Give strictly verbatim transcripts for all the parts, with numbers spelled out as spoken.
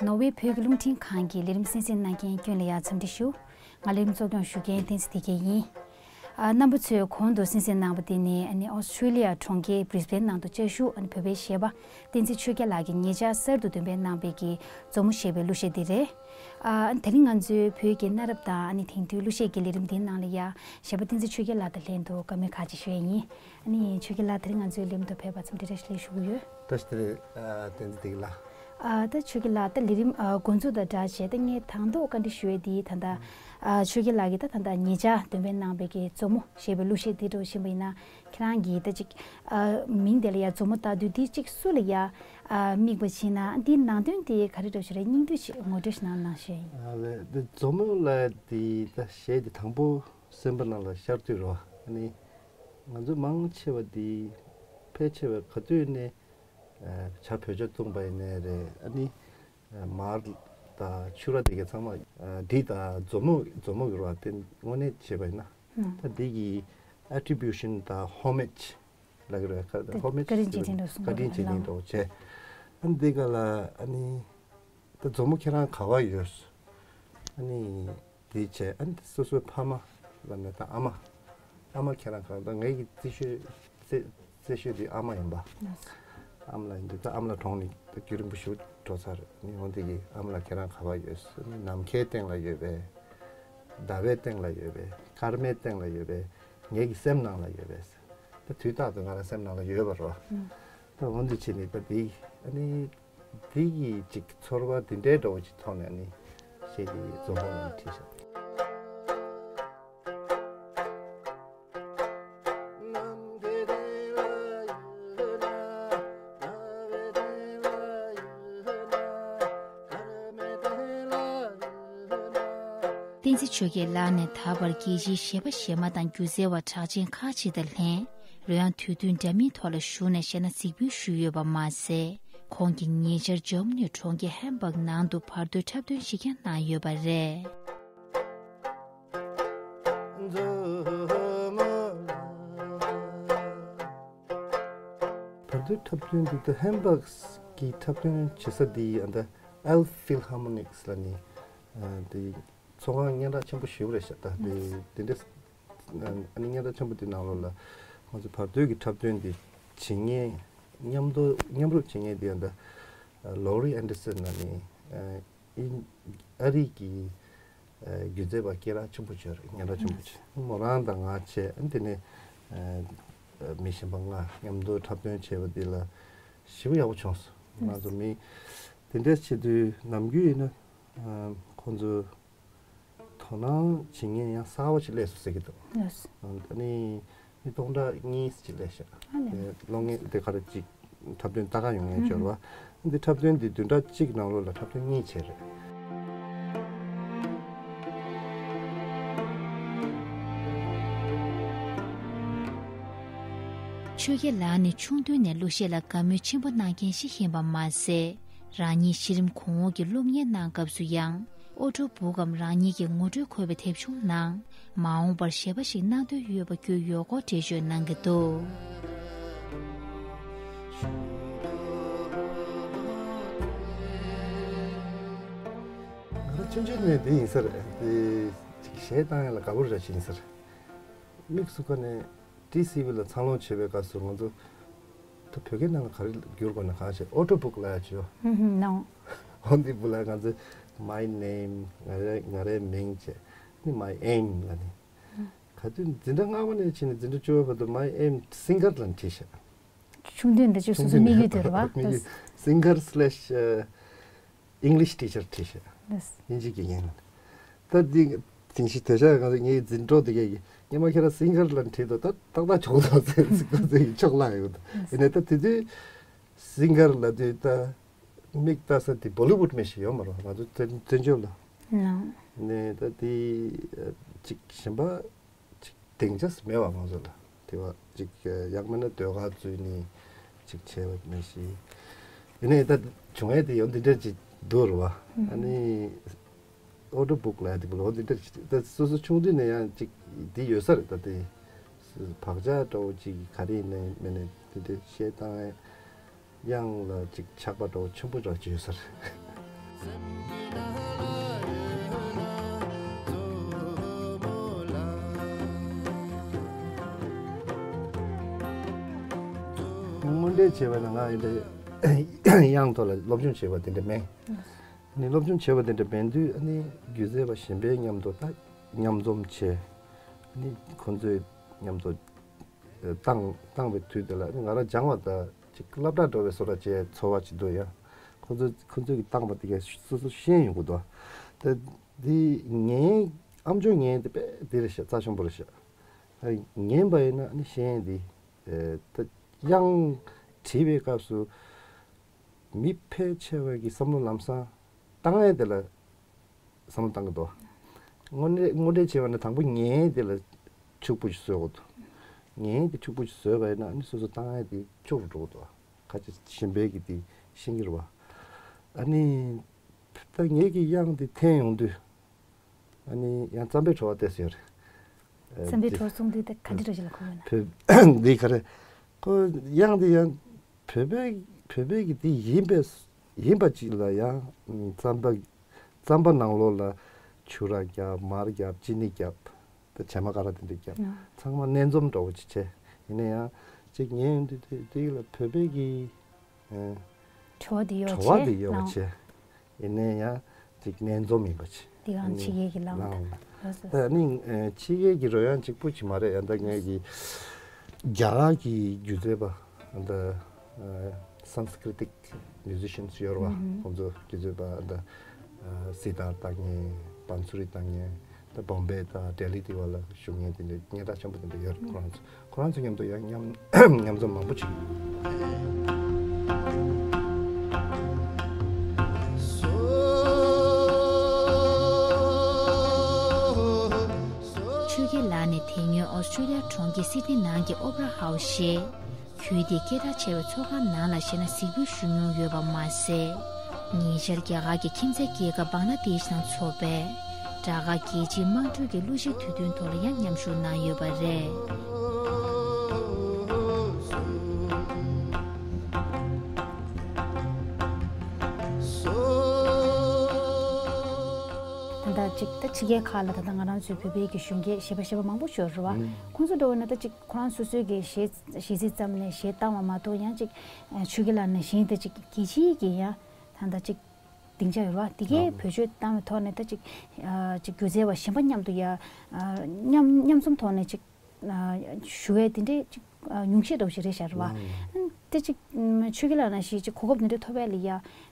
ནོར་ཝེ་བོད་ཀྱི་རླུང་འཕྲིན་ཁང་གི་ལས་རིམ་གསན་གཟིགས་གནང་མཁན་ཀུན་ལ་ཡང་འཚམས་འདྲི་ཞུ། ང་ལས་རིམ་གཙོ་སྐྱོང་ཞུ་མཁན་བསྟན་འཛིན་བདེ་སྐྱིད་ཡིན། ཨ། རྣམ་པ་ཚོས་གོང་དུ་གསན་གཟིགས་གནང་བ་དེ་ནི་ཨ་ནི་ཨོ་སི་ཁྲུ་ལི་ཡ་གྲོང་ཁྱེར་བྷི་རིས་བྷེན་ནང་དུ་བཅའ་བཞུགས་ཨ་ནི་བོད་པའི་གཞས་པ་བསྟན་འཛིན་ཆོས་རྒྱལ་ལགས་ཀྱིས་ཉེ་ཆར་གསར་དུ་འདོན་སྤེལ་གནང་བའི་གི་མཛོ་མོ་ཞེས་པའི་གླུ་གཞས་འདི་རེད། ཨ། དེ་རིང་ང་ཚོའི་བོད་ཀྱི་གནའ་རབས་དང་ཨ་ནི་དེང་དུས་གླུ་གཞས་ཀྱི་ལས་རིམ་འདིའི་ནང་ལ་ཡང་གཞས་པ་བསྟན་འཛིན་ཆོས་རྒྱལ་ལགས་དང་ལྷན་དུ་བཀའ་མོལ་ཁག་ཅིག་ཞུ་ཡས་ཡིན། ཨ་ནི་ཆོས་རྒྱལ་ལགས་དེ་རིང་ང་ཚོའི་ལས་རིམ་དུ་ཕེབས་པར་འཚམས་འདྲི་བཀྲ་ཤིས་བདེ་ལེགས་ཞུ་གི་ཡོད། བཀྲ་ཤིས་བདེ་ལེགས། ཨ། བསྟན་འཛིན་བདེ་སྐྱིད་ལགས། ཨ། ད་ཆོས་རྒྱལ་ལགས་ད་ལས་རིམ་ཨ་འགོ་འཛུགས་དང་སྦྲགས་བྱས་ད་ངས་དང་ཐོག་བཀའ་འདྲི་ཞུ་ཡས་འདི་ད་ལྟ་ཨ་ཆོས་རྒྱལ་ལགས་ཀྱིས་ད་ད་ལྟ་ཉེ་ཆར་འདོན་སྤེལ་གནང་བའི་གི་མཛོ་མོ་ཞེས་པའི་གླུ་གཞས་འདི་འགྲོ་བཞིན་པ་ཡིན་ན་ཁྱེད་རང་གིས་ད་ཅིག་ཨ་མིང་དེ་ལ་ཡ་མཛོ་མོ་བཏགས་དུས་འདི་ཅིག་སུ་ལ་ཡ་ཨ་དམིགས་པ་ཕྱིན་ན་འདིའི་ནང་དོན་དེ་ག་རེ་འགྲོ་ཞིག་རེད། སྙིང་བསྡུས་ཤིག་ངོ་སྤྲོད་ཞིག་གནང་གནང་ཞུ་ཡས་ཡིན། ཨ་ལས། འདི་མཛོ་མོ་ལབ་ཡས་འདི་ད་གཞས་འདི་དང་པོ་གསན་པ་ནང་ལ་ཤར་དུས་རོ། ཨ་ནི་ང་ཚོ་མང་ཆེ་བ་འདི་ཕལ་ཆེ་བ་ག་དུས་ནས་ཨ་བྱ་བོད་ཇ་བཏུང་བ་ཡིན་ནའི་རེད། ཨ་ནི་ཨ་མར་དང་ཕྱུ་ར་དེ་ག་ཚང་མ་ཨ་འདི་དང་མཛོ་མོ་མཛོ་མོ་གི་རོ་དེ་དངོས་གནས་བྱས་པ་ཡིན་ན། ཨ། ད་འདི་གི་attribution དང་homage ལབ་ཀྱི་རེད། ཁ་ཨ་ཧོ་མེ་ཇི་བཀའ་དྲིན་ཆེ་ཟེར་བ། དྲིན་ལ་གསུང་བཀའ་དྲིན་དགོས་ཆེ་རེད་དྲིན་ལགས། འགྲོ་བྱས། ཨ་འདི་ག་ལ་ཨ་ནི་ད་མཛོ་མོ་ཁྱེད་རང་ག་བ་ཡོད། ཨ་ནི་དེ་བྱས་ཨ་ནི་སོ་སོའི་ཕ་མ་ལ་ནི་ད་ཨ་མ། ཨ་མ་ཁྱེད་རང་ག་ད་ངའི་གི་རྩེ་ཤོད་རྩེ་རྩེ་ཤོད་དེ་ཨ་མ་ཡིན་པ། ཨ་མ་ལ་ཡིན་དུས་ད་ཨ་མ་ལ་གྲོངས་ནས་ད་རྒྱུན་རིང་པོ་ཞིག་འགྲོ་ཚར། ནི་འོན་ཏེ་གི་ཨ་མ་ལ་ཁྱེད་རང་ག་བ་ཡོད། ནམ་མཁའི་སྟེང་ལ་ཡོད་པས། ཟླ་བའི་སྟེང་ལ་ཡོད་པས། སྐར་མའི་སྟེང་ལ་ཡོད་པས། ངེད་ཀྱི་སེམས་ནང་ལ་ཡོད་པས། ད་དུས་རྟག་ཏུ་ང་རང་སེམས་ནང་ལ་ཡོད་པ་རོ། ད་འོན་ཏེ་བྱས་ནས་ད་དེ་ཨ་ནི་དེ་གི་ཅིག་ཚོར་བ་དེ་འདྲའི་འདྲ་བོ་ཅིག་ཐོག་ནས་ཨ་ནི་གཞས་དེ་རྫོང་དཔོན་ལ་ནི་བྲིས་ཤག་བསྟན་འཛིན་ཆོས་རྒྱལ་ལགས་ནས་ད་བར་རྒྱལ་སྤྱིའི་གཞས་པ་གཞས་མ་དང་སྒྱུ་རྩལ་བ་གྲགས་ཅན་ཁག་ཅིག་དང་ལྷན། རོལ་དབྱངས་དུས་སྟོན་འདྲ་མིན་ཐོག་ལ་ཞུགས་ནས་གཞས་སྣ་གཟིགས་འབུལ་ཞུས་ཡོད་པ་མ་ཟད། ཁོང་གིས་ཉེ་ཆར་འཇར་མ་ནི་གྲོང་ཁྱེར་ཧེམ་བྷག་ནང་དུ་བར་དོའི་འཁྲབ་སྟོན་ཞིག་ཀྱང་གནང་ཡོད་པ་རེད། བར་དོའི་འཁྲབ་སྟོན་འདི་ད་ཧེམ་བྷག་གི་འཁྲབ་སྟོན་བྱེད་ས་འདི་ཨ་ད་Elf Philharmonics ལ་ནི་ཨ་འདི་ཚོགས་ཁང་སྙན་གྲགས་ཆེན་པོ་ཞེ་པོ་རེད་ཤག་ད་དེ་དེ་འདྲ་ཨ་ནི་སྙན་གྲགས་ཆེན་པོ་དེ་ནང་ལོགས་ལ་ང་ཚོ་བར་དོའི་གི་འཁྲབ་སྟོན་དེ་བྱེད་མཁན་མཉམ་དུ་མཉམ་རུབ་བྱེད་མཁན་དེ་ཡང་ད་Laurie Anderson ལ་ནི་ཨ་ཨིན་ཨ་རི་གི་ཨ་སྒྱུ་རྩལ་པ་སྐད་གྲགས་ཆེན་པོ་ཅིག་རེད། སྙན་གྲགས་ཆེན་པོ་ཅིག་མོ་རང་དང་ང་བྱས་ཨ་ནི་དེ་ནས་ཨ་མི་གཞན་པ་ལྔ་མཉམ་དུ་འཁྲབ་སྟོན་བྱས་པ་འདི་ལ་ཞེ་པོ་ཡག་པོ་བྱུང་སོང་། ང་ཚོ་མི་དེ་འདྲ་བྱེད་དུས་ནམ་རྒྱུན་ཡིན་ན་ཨ་ཁོང་ཚོ། དོ་སྣང་བྱེད་མཁན་ཡང་གསར་པ་ཞིག་སླེབས་སོང་ཟེར་གྱི་འདུག་ལགས། ཨ་ནི་མི་སྟོང་ཕྲག་གཉིས་ཅིག་སླེབས་ཤག་ཨ་ལས། དེ་གློག་བརྙན་དེ་ག་རེ་ཅིག་འཁྲབ་སྟོན་ལྟ་ག་ཡོང་མཁན་འབྱོར་བ། འདི་འཁྲབ་སྟོན་འདི་བདུན་ཕྲག་གཅིག་ནང་ལོགས་ལ་འཁྲབ་སྟོན་གཉིས་བྱས་རེད། ཆོས་རྒྱལ་ལགས་ནི་ཆུང་དུས་ནས་གླུ་གཞས་ལ་དགའ་མོས་ཆེན་པོ་གནང་མཁན་ཞིག་ཡིན་པ་མ་ཟད། རང་ཉིད་གཞི་རིམ་གོང་འོག་གི་སློབ་གཉེར་གནང་སྐབས་སུ་ཡང་། ཨོ་ཊོ་བུག་གམ་རང་ཉིད་ཀྱི་ངོ་སྤྲོད་འཁོད་པའི་དེབ་ཆུང་ནང་། མ་འོངས་པར་གཞས་པ་ཞིག་གནང་འདོད་ཡོད་པ་བརྒྱུད་ཡོད་སྐོར་འགྲེལ་བརྗོད་གནང་གི་འདུག་ང་རང་ཆུང་ཆུང་ནས་འདི་ཡིན་ས་རེད། འདི་ཅིག་གཞས་བཏང་ཡ་ལ་དགའ་པོ་རེད་ཞིག་ཡིན་ས་རེད། དམིགས་སུ་བཀར་ནས་ཊི་སི་ཝི་ལ་འཚར་ལོངས་བྱེད་པའི་སྐབས་སུ་ང་ཚོ་ད་བོད་སྐད་ནང་ལ་ག་རེ་བསྒྱུར་དགོས་ན་གང་ཤེས། ཨོ་ཊོ་བུག་ལབ་ཡ་ཅིག་ཡོད། ཧུམ་ཧུམ་ནོ། འོ་འདི་བུ་ལ་ང་ཚོ་My name ང་རའི་ང་རའི་མིང་བྱས་ནི་My aim ལབ་ནི། ག་དུས་འཛིན་གྲྭ་ལྔ་པ་ནས་ཕྱིན་ནས་འཛིན་གྲྭ་བཅུ་པ་བར་དུ་My aim singer ལབ་ནས་བྲིས་ཤག་ཆུང་དུས་འདི་ཅིག་སོ་སོའི་དམིགས་ཡུལ་དེ་རེད་བ། དམིགས་ཡུལ། Singer slash English teacher བྲིས་ཤག English teacher དེ་ཡིན། ད་འདི་དེང་ཞིག་དེ་ཤག་ང་ཚོ་ངའི་འཛིན་གྲོགས་དེ་གས་ཀྱིས་སྔོན་མ་ཁྱེད་རང་སིང་གར་ལབ་བྲིས་འདུག་ད་ཏག་ཏག་ཆོག་འདུག་ཟེར་ཟེར་ཁོ་ཚོས་ཀྱིས་ཆོག་ལབ་ཡོད་འདུག་ཡིན་ནའི་ད་དེ་དུས་སིང་གར་ལབ་དུས་ད་མིག་ལྟ་ས་དེ་བོ་ལི་ཝུད་མི་ཤེས་ཡོད་མ་རེད། ང་ཚོ་བཙན་བཙན་བྱོལ་ལ། ནས་ད་དེ་ཅིག་གཞན་པ་ཅིག་སྡིངས་ཆ་མེད་པ་ང་ཚོ་ལ། དེ་བ་ཅིག་ཡང་མིན་ན་ཟློས་གར་བཙུགས་ནས་ཅིག་བྱས་པ་མེད་ཤི། ཡིན་ནའི་ད་བྱུང་ཡས་དེ་ཡང་འདི་འདྲ་ཅིག་འདུག་རེད་བ། ཨ་ནི་ཨོ་ཌིའོ་བུག་ལབ་ཡ་དེ་བུ་ལ་འོ་འདི་འདྲ་ཅིག་ད་སོ་སོ་ཆུང་དུས་ནས་ཡང་ཅིག་འདི་ཡོད་ས་རེད། ད་དེ་བག་ཆགས་འདྲ་བོ་ཅིག་ག་རེ་ཡིན་ནའི་མིན་ནའི་དེ་འདྲ་བཤད་སྟངས་དབྱངས་ལ་ཅིག་ཆགས་པ་འདྲ་བོ་ཆེན་པོ་འདྲ་ཅིག་ཡོད་ས་རེད། དངོས་འབྲེལ་བྱས་པ་ན་ང་ཡི་དབྱངས་ཐོག་ལ་སློབ་སྦྱོང་བྱས་པ་དེ་འདྲ་མེད། ནི་སློབ་སྦྱོང་བྱས་པ་དེ་འདྲ་མེད་དུས་ཨ་ནི་སྒྱུ་རྩལ་པ་གཞན་པའི་མཉམ་དུ་ད་མཉམ་འཛོམས་བྱས། ནི་ཁོང་ཚོའི་མཉམ་དུ་བཏང་བཏང་བའི་དུས་དེ་ལ་ནི་ང་རང་སྦྱང་བ་དང་ཅིག་སློབ་གྲྭ་འགྲོ་བའི་བཟོ་འདྲ་བྱས་ཚོར་བ་ཅིག་འདུག་ཡ། ཁོང་ཚོ་ཁོང་ཚོས་ཀྱི་བཏང་བ་དེ་གས་སོ་སོ་ཤེས་ཡོང་གི་འདུག་ད་འདི་ངའི་ཨམ་ཅོག་ངའི་དེ་དཔེ་དེ་རེད་ཤག་རྩ་ཆེན་པོ་རེད་ཤག་ཉན་པ་ཡིན་ན་ནི་ཤེས་ཡོན་འདི་ད་དབྱངས་བྲིས་པའི་སྐབས་སུ་མི་ཕལ་ཆེ་བ་གི་བསམ་བློ་ལམ་སང་བཏང་ཡས་དེ་ལ་བསམ་བློ་བཏང་གི་འདུག་དངོས་གནས་དངོས་འབྲེལ་བྱས་པ་ན་དང་པོ་ངས་དེ་ལ་ཕྱུག་པོ་ཞིག་བཟོས་དགོས་འདུག་ངས་དེ་ཕྱུག་པོ་ཞིག་བཟོས་པ་ཡིན་ན་ཨ་ནི་སོ་སོ་བཏང་ཡས་དེ་ཕྱུག་རུ་འགྲོ་གི་འདུག་ཁ་ཅིག་གཞན་པའི་གི་དེ་ཤེས་ཀྱི་རེད་བ། ཨ་ནི་ད་ངེད་ཀྱི་དབྱངས་དེ་འཐེན་ཡོང་དུས་ཨ་ནི་ཡང་རྩམ་པའི་བྲོ་བ་བལྟས་སོ་ཡོད་རེད། རྩམ་པའི་བྲོ་བ་གསུངས་དུས་ད་ག་འདྲ་འདྲ་ཞིག་ལ་གོ་ཡོད་ན། བོད་འདི་ག་རེ་ཁོ་དབྱངས་དེ་ཡང་བོད་པའི་བོད་པའི་གི་དེ་ཡིན་པས་ཡིན་པ་ཅིག་ལ་ཡང་རྩམ་པ་རྩམ་པ་ནང་ལོགས་ལ་ཆུ་ར་བརྒྱབ་མར་བརྒྱབ་ཅི་ནི་བརྒྱབ། ད་བྱེ་མ་ཀ་ར་དེ་འདྲ་བརྒྱབ། ཨ། ཚང་མ་སྣེ་འཛོམས་འདྲ་བོ་ཅིག་བྱས། ཡིན་ན་ཡང་ཅིག་ཉན་ཡོང་དུས་དེ་དེ་ལ་བོད་པའི་གི་ཨ་བྲོ་བ་དེ་ཡོད་བྲོ་བ་བྱས་དེ་ཡོད་པ་ལའང་བྱས། ཡིན་ན་ཡང་ཅིག་སྣེ་འཛོམས་ཡིན་པ་བྱས། དེ་གའང་ཕྱི་རྒྱལ་གྱི་ལའང་ལའང་ད་ལ་ད་ནི་ཨ་ཕྱི་རྒྱལ་གྱི་རོལ་དབྱངས་གཅིག་པུ་ཅིག་མ་རེད། ཡང་ད་ངས་ཀྱི་རྒྱ་གར་གྱི་སྒྱུ་རྩལ་པ་ད་ཨ་Sanskritic musicians ཡོད་རེད་བ། ཨུ་ཧུམ། ཁོང་ཚོ་སྒྱུ་རྩལ་པ་ད་ཨ་སི་ཏར་བཏང་མཁན་བན་སུ་རི་བཏང་མཁན་ད་བོམ་བེ་དང་ལྡི་ལི་དེ་བ་ལ་བཞུགས་མཁན་དེ་འདྲ་སྙན་གྲགས་ཆེན་པོ་དེ་འདྲ་ཡོད་རེད། ཁོ་རང་ཚོ་ཁོ་རང་ཚོ་མཉམ་དུ་ཡང་མཉམ་མཉམ་འཛོམས་མང་པོ་བྱེད་ཀྱི་ཡོད། ཆོས་རྒྱལ་ལགས་ནི་དེ་སྔོན་ཨོ་སི་ཀྲོ་ལི་ཡ་གྲོང་ཁྱེར་སིད་ནི་ནང་གི་ཨོ་པེ་ར་ཧའུ་སི་ཞེས། ཁུལ་དེའི་སྐད་གྲགས་ཆེ་བའི་ཚོགས་ཁང་ནང་ལ་བཞེངས་ནས་གཟིགས་འབུལ་ཞུས་མྱོང་ཡོད་པ་མ་ཟད། ཉེ་ཆར་རྒྱ་གར་གྱི་ཁྱིམ་མཚེས་རྒྱལ་ཁབ་བང་ལ་དེཤ་དང་ཚོགས་པས་དྲག་དཀར་རྒྱལ་སྤྱིའི་དམངས་ཁྲོད་ཀྱི་གླུ་གཞས་དུས་སྟོན་ཐོག་ལ་ཡང་མཉམ་ཞུགས་གནང་ཡོད་པ་རེད། ད་ལྟ་ཅིག་ད་ཕྱི་རྒྱལ་ཁག་ལ་ད་ལྟ་ང་རང་ཚོའི་བོད་པའི་གི་གཞོན་སྐྱེས་གཞས་པ་གཞས་པ་མང་པོ་ཡོད་རེད་བ། ཨང་། ཁོང་ཚོ་འགྲོ་བ་ན་ད་ཅིག་ཁོ་རང་སོ་སོའི་གི་གཞས་གཞས་ཚིག་ཙམ་ནས་གཞས་བཏང་བ་མ་གཏོགས་ཡང་ཅིག་ཆོས་རྒྱལ་ལགས་ནས་གཞན་དེ་ཅིག་རྒྱལ་སྤྱིའི་གི་ཡང་ད་ལྟ་ཅིག་སྡིངས་ཆ་ཡོད་རེད་བ། དེ་གའི་ཨང་། བེད་སྤྱོད་བཏང་བའི་ཐོག་ནས་ད་ཅིག་ཅིག་སྒྱུ་རྩལ་བ་གཞན་པ་མཉམ་དུ་ཡ་མཉམ་མཉམ་འཛོམས་ཐོག་ནས་ཅིག་ཞུ་བའི་དེ་འདྲའི་ཅིག་ཉུང་ཤས་འདྲ་བོ་ཞིག་རེད་ཤག་རེད་བ། ཨང་། དེ་ཅིག་ཆོས་རྒྱལ་ལགས་ནང་བཞིན་ཅིག་གོ་སྐབས་དེ་འདྲ་ཐོབ་ཡ་ལ་ཡ་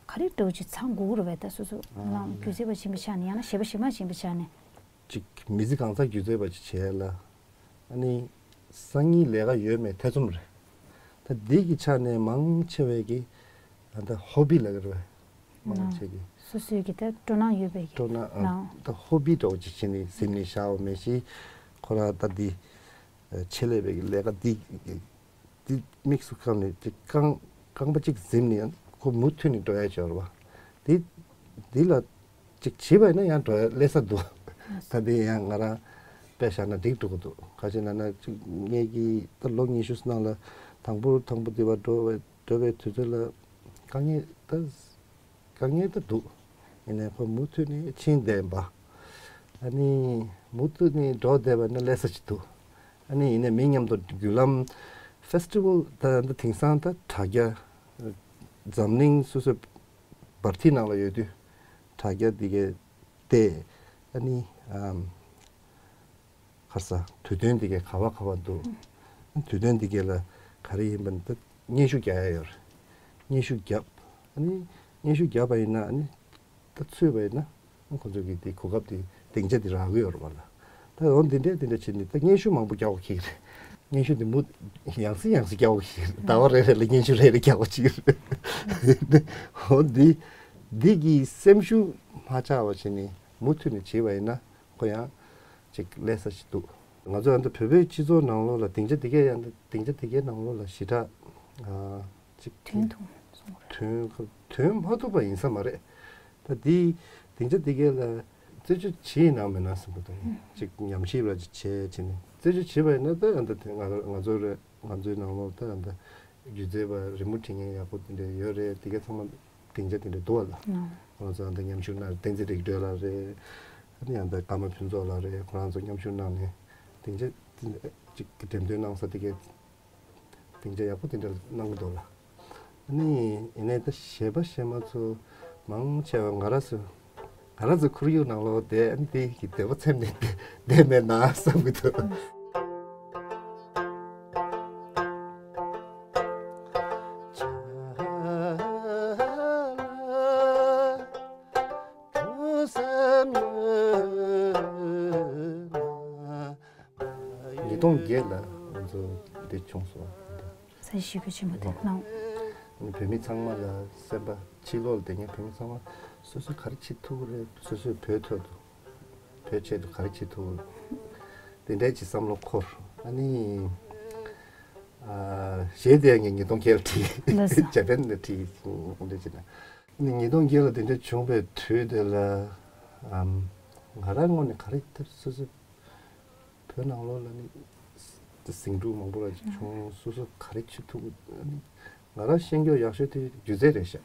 ག་རེ་འདྲ་བོ་ཅིག་ཚང་དགོས་ཀྱི་རེད་བས། ད་སོ་སོ་ཨང་། རང་སྒྱུ་རྩལ་བ་ཡིན་པའི་ཆ་ནས་ཡང་ན་གཞས་པ་གཞས་མ་ཡིན་པའི་ཆ་ནས། ཅིག་མི་ཚེ་གང་ཚང་སྒྱུ་རྩལ་བ་ཅིག་བྱས་ལ། ཨ་ནི་སང་ཉིན་ལས་ཀ་ཡོད་མེད་ཐེ་ཚོམ་རེད། ད་འདི་གི་ཆ་ནས་མང་ཆེ་བས་ཀྱི་ཨ་ད་ཧོ་བི་ལབ་ཀྱི་རེད་བས། མང་ཆེ་གི་སོ་སོའི་གི་ད་སྤྲོ་སྣང་ཡོད་པའི་གི་སྤྲོ་སྣང་ཨ་ནང་ད་ཧོ་བི་འདྲ་བོ་ཅིག་བྱས་ནས་ཟིན་ནས་བཞག་པ་མེད་ཤི། ཁོ་རང་ད་འདི་ཆེད་ལས་པའི་གི་ལས་ཀ་འདི་འདི་དམིགས་སུ་བཀར་ནས་ཅིག་རྐང་རྐང་པ་གཅིག་འཛིམ་ནས་ཁོ་མུ་མཐུད་ནས་འགྲོ་ཡ་ཅིག་ཡོད་རེད་བ། དེ་འདི་ལ་ཅིག་བྱིས་པ་ཡིན་ན་ཡང་འགྲོ་ཡ་སླེབས་ས་འདུག་ད་དེ་ཡང་ང་རང་དཔེ་བཞག་ན་འགྲིག་འགྲོ་གི་འདུག་ག་ཅི་ལབ་ན་ཅིག་ངེད་ཀྱིས་ད་ལོ་ཉི་ཤུ་ནང་ལ་དང་པོ་དང་པོ་འདི་བ་འགྲོ་བའི་འགྲོ་བའི་དུས་ཚོད་ལ་དཀའ་ངལ་ད། དཀའ་ངལ་ད་འདུག་ཡིན་ནའི་ཁོ་མུ་མཐུད་ནས་ཕྱིན་བསྡད་པ། ཨ་ནི་མུ་མཐུད་ནས་འགྲོ་བསྡད་པ་ན་སླེབས་ས་ཅིག་འདུག་ཨ་ནི་ཡིན་ནའི་མི་མཉམ་དུ་བརྒྱུད་ལམ་ཕེ་སི་ཊི་ཝལ་ད་ད་དེང་སང་ད་དྲ་རྒྱ་འཛམ་གླིང་སོ་སོའི་བར་མཐིལ་ནང་ལ་ཡོད་དུས་དྲ་རྒྱ་འདི་གའི་བལྟས། ཨ་ནི་ཨམ། ཁ་ས་དུས་སྟོན་འདི་གའི་ག་བ་ག་བ་འདུག་དུས་སྟོན་འདི་གའི་ལ་ག་རེ་ཡིན་པ་ནི་ད་སྙན་ཞུ་རྒྱག་ཡ་ཡོད་རེད། སྙན་ཞུ་བརྒྱབ། ཨ་ནི་སྙན་ཞུ་བརྒྱབ་པ་ཡིན་ན་ཨ་ནི་ད་ཚུད་པ་ཡིན་ན་ཁོང་ཚོ་གི་དེ་གོ་སྐབས་དེ་སྡིངས་ཆ་དེ་རག་གི་ཡོད་རེད་པ་ལ། ད་འོ་འདི་འདྲས་འདི་འདྲས་བྱས་ནས་ད་སྙན་ཞུ་མང་པོ་རྒྱག་དགོས་ཀྱི་རེད། སྙན་ཞུ་འདི་མུ་ཡང་སེ་ཡང་སེ་རྒྱག་དགོས་ཀྱི་རེད། ཟླ་བ་རེ་རེ་ལ་སྙན་ཞུ་རེ་རེ་རྒྱག་དགོས་ཀྱི་རེད། འོ་འདི་འདི་གི་སེམས་ཤུགས་མ་ཆག་པ་བྱས་ནས་མུ་མཐུད་ནས་བྱས་པ་ཡིན་ན། ཁོ་ཡང་ཅིག་སླེབས་ས་ཞིག་འདུག་ང་ཚོ་ཡང་ད་བོད་པའི་སྤྱི་ཚོགས་ནང་ལོགས་ལ་སྡིངས་ཆ་དེ་གའི་ཡང་ད་སྡིངས་ཆ་དེ་གའི་ནང་ལོགས་ལ་ཞེ་དྲག་ཨ་ཅིག་དོན་ཐུང་སོང་རེད། དོན་དོན་མ་ཐུབ་པ་ཡིན་ས་མ་རེད། ད་འདི་སྡིངས་ཆ་དེ་གའི་ལ་རྩད་གཅོད་བྱེད་ནང་མེད་ན་བསམ་པ་དང་ཅིག་ཉམས་ཞིབ་ར་ཅིག་བྱས་བྱས་ནས་རྩད་གཅོད་བྱས་པ་ཡིན་ན་ད་ཡང་ད་དེ་ང་ང་ཚོ་རེད། ང་ཚོའི་ནང་ལོགས་ད་ད་སྒྱུ་རྩལ་པ་རི་མོ་བྲིས་མཁན་ཡག་པོ་དེ་འདྲ་ཡོད་རེད། དེ་ག་ཚང་མ་སྡིངས་ཆ་དེ་འདྲ་འདུག་བ་ལ། ཨང་ ཁོང་ཚོ་ཨ་འདི་མཉམ་ཞུགས་གནང་བསྟན་འཛིན་རིག་གྲོལ་ལགས་རེད། ཨ་ནི་ཡང་ད་ཀརྨ་ཕུན་ཚོགས་ལགས་རེད། ཁོ་རང་ཚོ་མཉམ་ཞུགས་གནང་ནས་སྡིངས་ཆ་ཅིག་གི་འགྲེམས་སྟོན་གནང་ས་དེ་གའི་སྡིངས་ཆ་ཡག་པོ་དེ་འདྲ་གནང་གི་འདུག་ལ། ཨ་ནི་ཡིན་ནའི་ད་གཞས་པ་གཞས་མ་ཚོ་མང་ཆེ་བ་ང་རང་ཚོ་ང་རང་ཚོ་ཁོར་ཡུག་ནང་ལོགས་བསྡད། ཨ་ནི་དེ་གི་འདོད་པ་ཚིམ་ནས་བསྡད་མེད་ན་བསམ་གྱི་འདུག་ཉིས་སྟོང་བརྒྱད་ལ་ང་ཚོ་འདི་བྱུང་སོང་། ས་གཞིས་ཀྱི་ཆེན་པོ་དེ་ནང་། བོད་མི་ཚང་མ་ལ་སེམས་པ་ཕྱི་ལོགས་ལ་བསྡད་མཁན་བོད་མི་ཚང་མ་སོ་སོས་ག་རེ་བྱེད་ཐུབ་ཀྱི་རེད། སོ་སོས་བོད་ཐོག་ཏུ་བོད་ཆེད་དུ་ག་རེ་བྱེད་ཐུབ་ཀྱི་རེད། དེ་འདྲའི་ཅིག་བསམ་བློ་འཁོར། ཨ་ནི་ཨ་གཞས་དེ་ངས་ཉིས་སྟོང་བརྒྱད་ལ་བྲིས། ལགས་སོ། འཇར་པན་ལ་བྲིས། འདི་བྱས་ན་ཨ་ནི་ཉིས་སྟོང་བརྒྱད་ལ་དེ་འདྲ་བྱུང་བའི་དུས་དེ་ལ་ཨམ་ང་རང་ངོས་ནས་ག་རེ་ལྟར་སོ་སོ་བོད་ནང་ལོགས་ལ་ནི་ཟིང་འཁྲུག་མང་པོ་ལ་ཅིག་བྱུང་། སོ་སོ་ག་རེ་བྱེད་ཐུབ། ང་རང་ཤེས་རྒྱུ་ཡག་ཤོས་དེ་སྒྱུ་རྩལ་རེད་ཤག་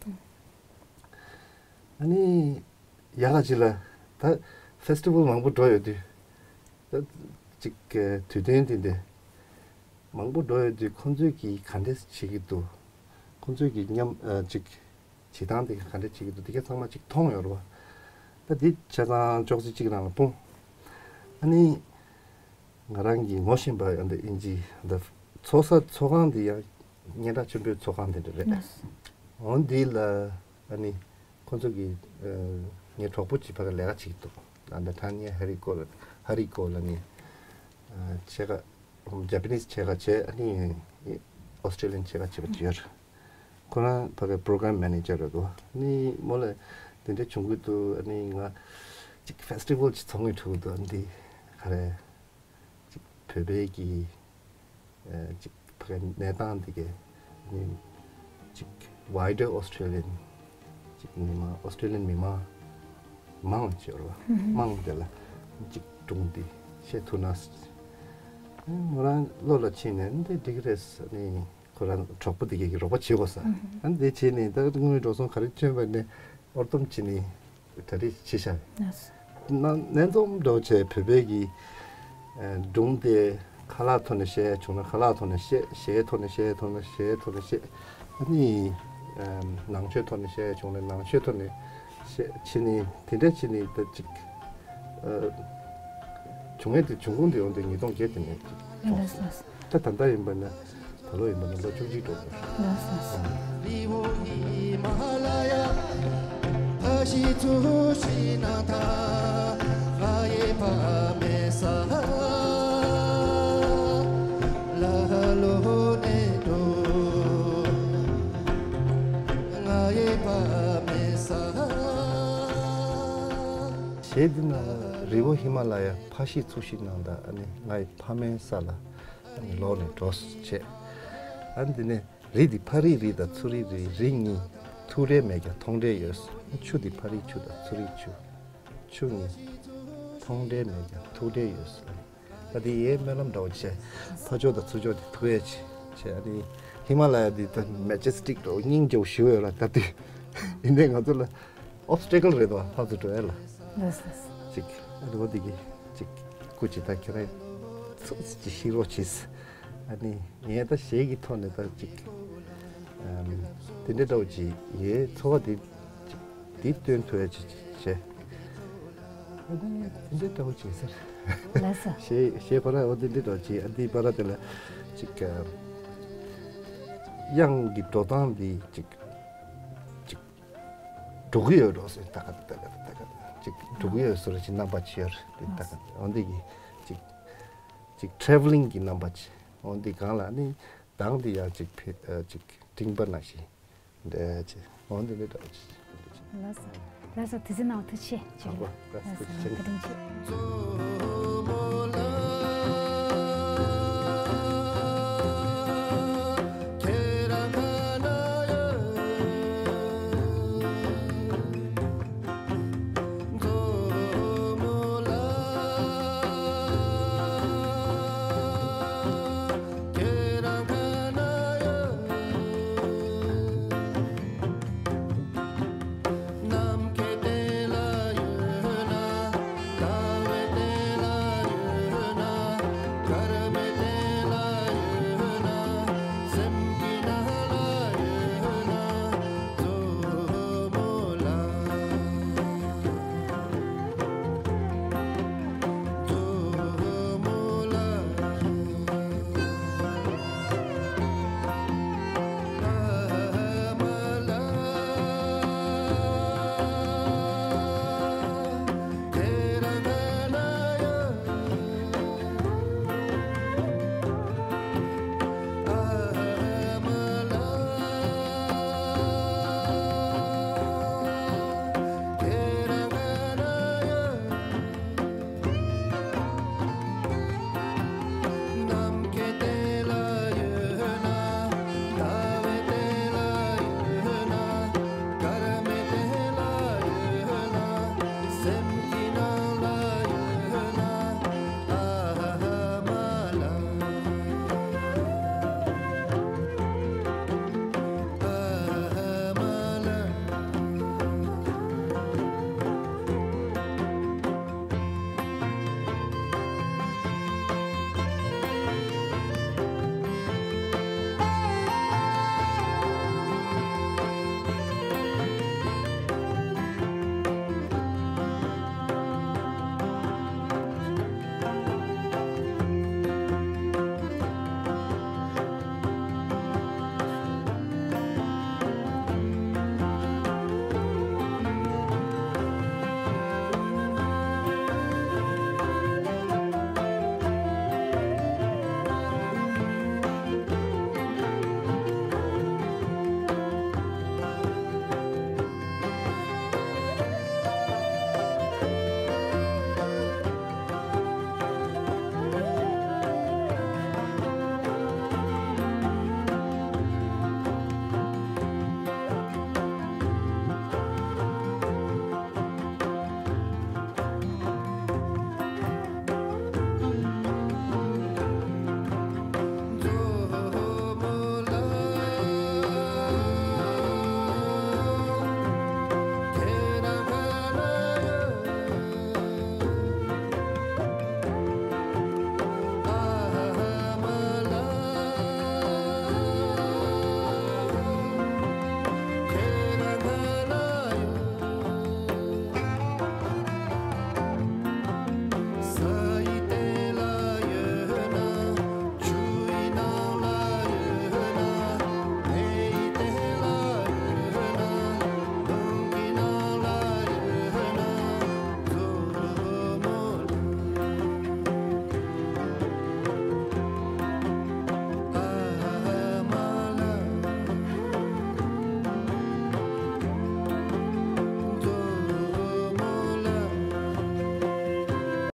ཨ་ནི་ཡག་ག་ཅིག་ལ་ད་ཕེ་སི་ཊི་ཝལ་མང་པོ་འགྲོ་ཡོད་དུས་ད་ཅིག་དུས་སྟོན་དེ་འདྲ་མང་པོ་འགྲོ་ཡོད་དུས་ཁོང་ཚོས་ཀྱིས་ག་འདྲས་བྱེད་ཀྱི་འདུག་ཁོང་ཚོས་ཀྱིས་མཉམ་ཨ་ཅིག་བྱེད་སྟངས་དེ་ག་འདྲ་བྱེད་ཀྱི་འདུག་དེ་ག་ཚང་མ་ཅིག་མཐོང་ཡོད་རེད་བ། ད་འདི་ཆ་ཚང་ཅོག་ཙེ་གཅིག་ནང་ལ་སྤུངས། ཨ་ནི་ང་རང་གིས་ངོ་ཤེས་པ་ཡང་འདི་ཨིན་ཇི་འདི་ཚོགས་ས་ཚོགས་ཁང་འདི་ཡང་སྙན་གྲགས་ཆེན་པོའི་ཚོགས་ཁང་དེ་འདྲ་རེད། འོ་འདི་ལ་ཨ་ནི་ཁོང་ཚོ་གིས་ཨ་ངའི་གྲོགས་པོ་གཅིག་ཕ་གི་ལས་ཀ་བྱེད་ཀྱི་འདུག་ཨ་འདི་ཐ་ནི་ཧ་རི་ཀོ་ལ་ཧ་རི་ཀོ་ལ་ནི་ཨ་ཕྱེད་ཀ་ཇ་པ་ནིས་ཕྱེད་ཀ་བྱས། ཨ་ནི་ཨོ་སི་ཊྲེ་ལི་ཡན་ཕྱེད་ཀ་བྱས་པ་ཅིག་ཡོད་རེད། ཁོ་རང་ཕ་གི་པོ་རོ་གྷ་རམ་མེ་ནེ་ཇར་རེད་འདུག་ནི་མོ་ལ་དེ་འདྲ་བྱུང་གི་འདུག་ཨ་ནི་ང་ཅིག་ཕེ་སི་ཊི་ཝལ་ཅིག་ཚོགས་དངུལ་ཐུག་འདུག་འདི་ག་རེ་ཅིག་བོད་པའི་གི་ཨ་ཅིག་ཕ་གི་གནས་སྟངས་འདི་གའི་ནི་ཅིག་ཝའི་ཌར་ཨོ་སི་ཊྲེ་ལི་ཡན་ཅིག་མི་མང་ཨོ་སི་ཊྲེ་ལི་ཡན་མི་མང་མང་ཆེ་བ་མང་དེ་ལ་ཅིག་སྒྲུང་འདི་བཤད་ཐུབ་ན། མོ་རང་བློ་ལ་ཕྱིན་ནས་འདི་འགྲིག་གི་རེད་ཟེར་ནི། ཁོ་རང་གྲོགས་པོ་དེ་གས་ཀྱི་རོགས་པ་བྱེད་དགོས་ས། ཨ་ནི་དེ་བྱས་ནས་ད་དངུལ་འགྲོ་སོང་ག་རེ་ཐོན་པ་ནས་ཨོར་སྡོམ་བྱས་ནས་གྲ་སྒྲིག་བྱས་ཤག་ན་ལན་འཛོམས་འགྲོ་བྱས་བོད་པའི་གི་སྒྲུང་དེ་ཁ་ལག་ཐོག་ནས་བཤད་བྱུང་ན་ཁ་ལག་ཐོག་ནས་བཤད། གཞས་ཐོག་ནས་བཤད་ཐོག་ནས་གཞས་ཐོག་ནས་བཤད། ཨ་ནི་ནང་ཆོས་ཐོག་ནས་བཤད་བྱུང་ན་ནང་ཆོས་ཐོག་ནས་བཤད་བྱས་ནས་དེ་འདྲ་བྱས་ནས་ད་ཅིག་བྱུང་ཡས་དེ་བྱུང་ཁུངས་དེ་ཡོང་དུས་ཉིས་སྟོང་བརྒྱད་དེ་ནས་ཅིག་བྱུང་སོང་། ད་ད་ལྟ་ཡིན་པ་ན་ད་ལོ་ཡིན་པ་ན་ལོ་བཅུ་གཅིག་འགྲོ་གི་རེད། གཞས་འདི་ནང་ལ་རི་བོ་ཧི་མ་ལ་ཡ་ཕ་གཞིས་ཚུགས་གཞིས་ནང་དང་ཨ་ནི་ང་ཡི་ཕ་མའི་ས་ལ་ཨ་ནི་ལོག་ནས་འགྲོ་བྱས། ཨ་ནི་འདི་ནས་རི་འདི་ཕ་རི་རི་དང་ཚུ་རི་རི་རི་གཉིས། ཐུག་འཕྲད་མེད་ཀྱང་མཐོང་འཕྲད་ཡོད། ཆུ་འདི་ཕ་རི་ཆུ་དང་ཚུ་རི་ཆུ། ཆུ་གཉིས། མཐོང་འཕྲད་མེད་ཀྱང་ཐུག་འཕྲད་ཡོད། ད་འདི་ཡའི་སྨོན་ལམ་འདྲ་བོ་བྱས། ཕ་ཕྱོགས་དང་ཚུར་ཕྱོགས་དེ་ཐུག་ཡས་བྱས། བྱས་ཨ་ནི་ཧི་མ་ལ་ཡ་འདི་ད་མེ་ཇེ་སི་ཊིག་འདྲ་བོ་སྙིང་རྗེ་བོ་ཞེ་པོ་ཡོད་ལ། ད་དུས་ཡིན་ནའི་ང་ཚོ་ལ་ཨོབ་སི་ཊི་ཀལ་རེད་དོ། ཕར་ཚུར་འགྲོ་ཡས་ལ། ལགས་སོ། ཅིག་ཨ་ནི་འོ་འདི་གི་ཅིག་སྐུ་ཅིག་ད་ཁྱེད་རང་ཚོ་ཅིག་ཤེས་རོགས་བྱེད། ཨ་ནི་ངས་ད་གཞས་ཀྱི་ཐོག་ནས་ད་ཅིག་ཨམ་དེ་འདྲ་འདྲ་བོ་ཅིག་ངའི་ཚོར་བ་དེ་ཅིག་དེ་སྟོན་ཐུབ་ཡ་ཅིག་བྱས། ཨ་ནི་དེ་འདྲ་འདྲ་བོ་ཅིག་ཟེར། ལགས་སོ། གཞས་གཞས་པ་ར་འོ་དེ་འདྲ་འདྲ་བོ་ཅིག་ཨ་འདི་པ་ར་དེ་ལ་ཅིག་ཨམ་དབྱངས་ཀྱི་འགྲོ་སྟངས་འདི་ཅིག་ཅིག་འགྲོ་གི་ཡོད་འགྲོ་ཟེར། ད་ག་ད་ག་ད་ག་ཅིག་འགྲོ་གི་ཡོད་ཟེར་ཅིག་རྣམ་པ་ཅིག་ཡོད་རེད། དེ་ད་ག་འོ་འདི་གི་ཅིག་ཅིག་ཊེ་རེ་ཝ་ལིང་གི་རྣམ་པ་ཅིག་འོ་འདི་གང་ལ་ནི་གདངས་འདི་ཡང་ཅིག་ཕེ་ཨ་ཅིག་སྤྲིན་པ་ནང་བཞིན་འདྲ་ཅིག་འོ་འདི་འདྲ་འདྲ་ཅིག་ལགས་སོ། ལགས་སོ། དེ་ཚེ་ནང་ཐུགས་རྗེ་ཆེ། ལགས་སོ། བཀའ་དྲིན་ཆེ།